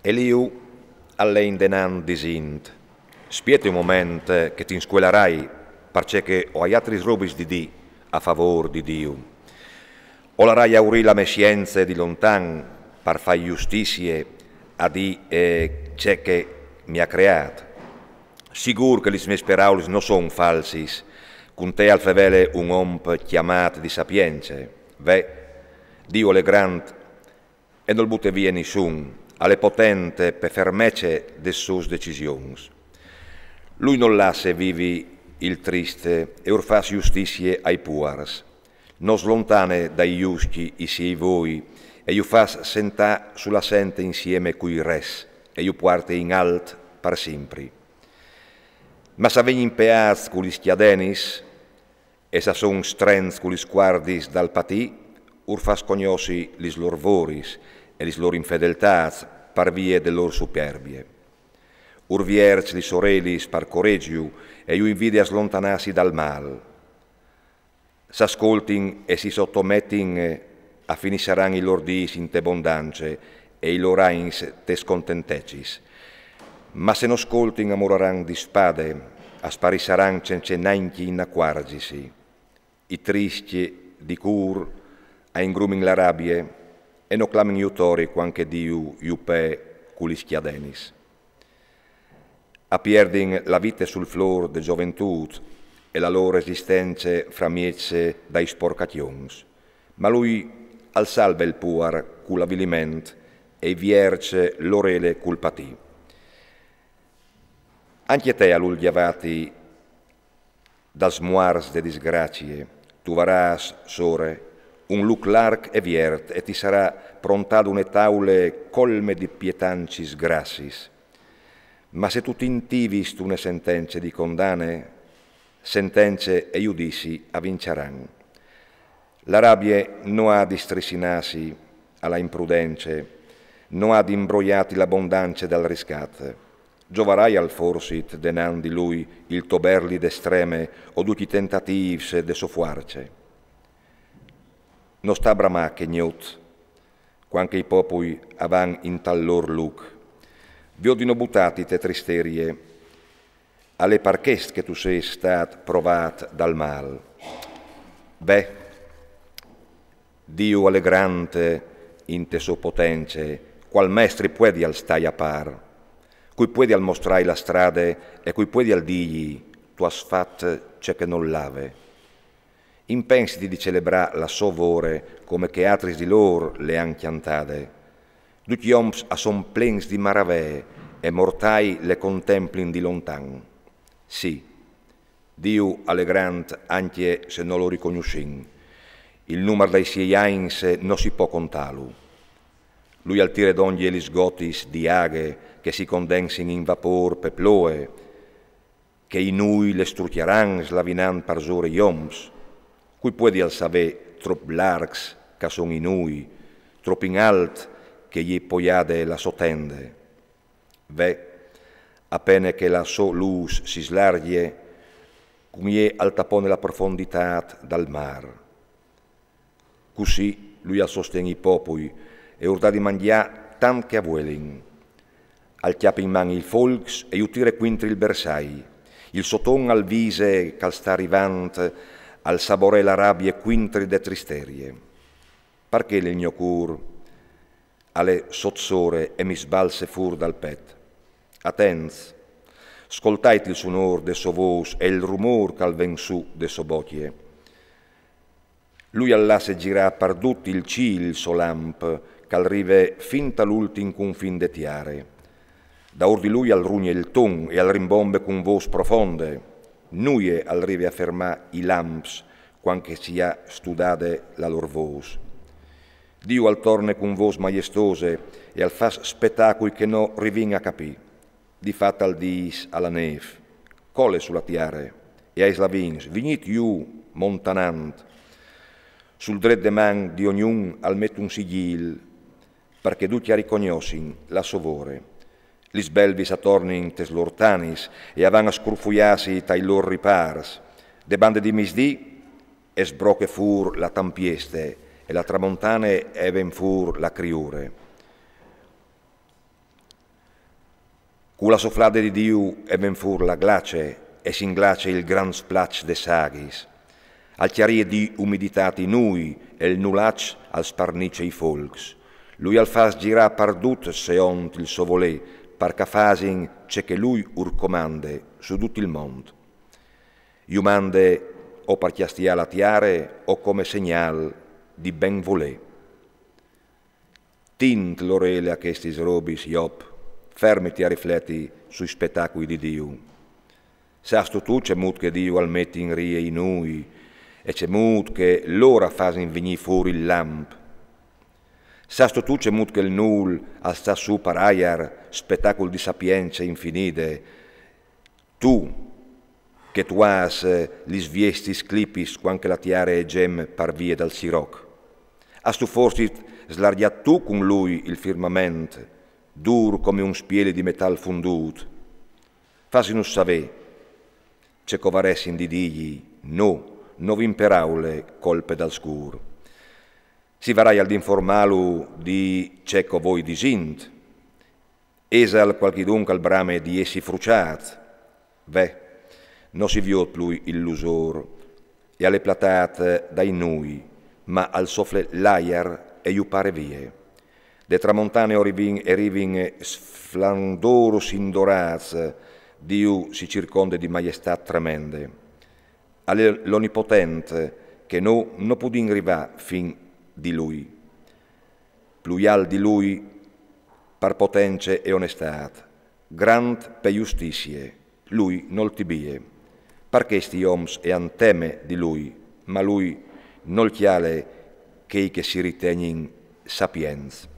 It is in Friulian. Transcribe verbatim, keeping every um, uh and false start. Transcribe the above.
E Liu al lè indenant disint: «Spiete un moment che ti inscuelarai, parcè che o ai atris robis di dì a favôr di Diu. O larai aurî la mê sience di lontan par fâ justizie a Dî e ce che mi à creât. Sigûr che lis mês peraulis no son falsis, cun te al fevele un om cjamât di sapience. Ve, Diu al è grant e nol bute vie nissun, al è potent pe fermece des sôs decisions. Lui nol lasse vivi il trist e ur fâs justizie ai puars. Nol slontane dai juscj i siei voi e ju fâs sentâ su la sente insieme cui res e ju puarte in alt par simpri. Ma s'a vegnin peâts cu lis cjadenis, e s'a son strents cu lis cuardis dal patî, ur fâs cognossi lis lôr voris e lis lôr infedeltâts par vie de lôr superbie. Ur vierç lis orelis par coregjio e ju invide a slontanâsi dal mâl. S'ascoltin e si sotometin, a finissaran i lôr dîs inte bondance e i lôr agns tes contentecis. Ma se no scoltin, a moraran di spade, a sparissaran cence nancje inacuarzisi. I triscj di cûr a ingrumin la rabie e no clamin jutori cuant che Diu ju pee cu lis cjadenis. A pierdin la vite sul flôr de zoventût e la lôr esistence framieç dai sporcacions. Ma lui al salve il puar cul aviliment e i vierç l'orele cul patî. Ancje te al vûl gjavâti dals muarts de disgracie, tu varâs, sore, un lûc larc e viert e ti sarà prontade une taule colme di pietancis graciis. Ma se tu ti intivis une sentence di condane, sentence e judizi a vinciaran. La rabie no à di strissinâsi a la imprudence, no à di imbroiâti la bondance dal riscat. Giovaraial forsit denant di lui il to berli de streme o ducj i tentatîfs de sô fuarce? No sta bramâ chê gnot, cuant che i popui a van intal lôr lûc. Viôt di no butâti te tristerie, al è par chest che tu sês stât provât dal mâl. Ve, Diu al è grant inte sô potence, cuâl mestri puedial stâi a par? Cui puedial mostrâi la strade e cui puedial dîi: tu âs fat ce che nol lave? Impensiti di celebrâ la sô vore come che atris di lôr le àn cjantade. Ducj i oms a son plens di maravee e mortâi le contemplin di lontan. Sì, Diu al è grant ancje se no lu ricognossin. Il numar dai siei agns no si pò contâlu. Lui al tire dongje lis gotis di aghe che si condensin in vapôr pe ploe, che i nûi le strucjaran slavinant parsore i oms. Cui puedial savê trop larcs ch'a son i nûi, trop in alt che i è poiade la sô tende? Ve, a pene che la sô lûs si slargjie, cun jê al tapone la profonditât dal mâr. Cussì lui al sosten i popui e ur dà di mangjâ tant che a vuelin. Al cjape in man i folcs e ju tire cuintri il bersai. Il so ton al vise ch'al sta rivant, al saboree la rabie cuintri de tristerie. Parcè il gno cûr al è sot sore e mi sbalze fûr dal pet? Atents, scoltait il sunôr de sô vôs e il rumôr ch'al ven sù de sô bocje. Lui al lasse zirâ par dut il cîl il so lamp, ch'al rive fin tal ultin cunfin de tiare. Daûr di lui al rugne il ton e al rimbombe cun vôs profonde. Nuie al rive a fermâ i lamps cuant che si à studade la lôr vôs. Diu al torne cun vôs maiestose e al fâs spetâ cui che no rivin a capî. Di fat al dîs a la nêf: cole su la tiare, e ai slavins: vignît jù, montanant. Sul dret de man di ognun al met un sigjîl, parcè ducj a ricognossin la sô vore. Lis belvis a tornin tes lôr tanis e a van a scrufuiâsi tai lôr ripârs. De bande di misdì e sbroche fûr la tampieste e la tramontane e ven fûr la criure. Cu la soflade di Diu e ven fûr la glace e si inglace il grant splaç des aghis. Al cjarie di umiditât i nûi e il nulaç al sparnice i folcs. Lui al fâs zirâ pardut seont il so volê, par ch'a fasin ce che lui ur comande su dut il mont. Ju mande o par cjastiâ la tiare o come segnâl di ben volê. Tint l'orele a chestis robis, Job, fermiti a rifleti sui spetacui di Diu. Sâstu tu cemût che Diu al met in rie i nûi e cemût che lôr a fasin vignî fûr il lamp? Sâstu tu cemût che il nûl al sta sù par aiar, spetacul di sapience infinide? Tu, che tu âs lis viestis clipis cuant che la tiare e gem par vie dal siroc. Âstu forsit slargjât tu cun lui il firmament, dûr come un spieli di metâl fundût? Fasinus savê ce che o varessin di dîi, no, no vin peraule colpe dal scûr. Si varaial di informâlu di ce che o voi disint. Isal cualchidun ch'al brame di jessi fruçât? Ve, no si viôt plui il lusôr, e al è platât dai nûi, ma al sofle l'aiar e ju pare vie. De tramontane o rivin, e rivin sflandôrs indorâts, Diu si circonde di maiestât tremende. Al è l'Onipotent che no, no pudìn rivâ fin di lui. Plui alt di lui par potence e onestât, grant pe justizie, lui nol tibie. Par chest i oms e àn teme di lui, ma lui nol cjale chei che si ritegnin sapients.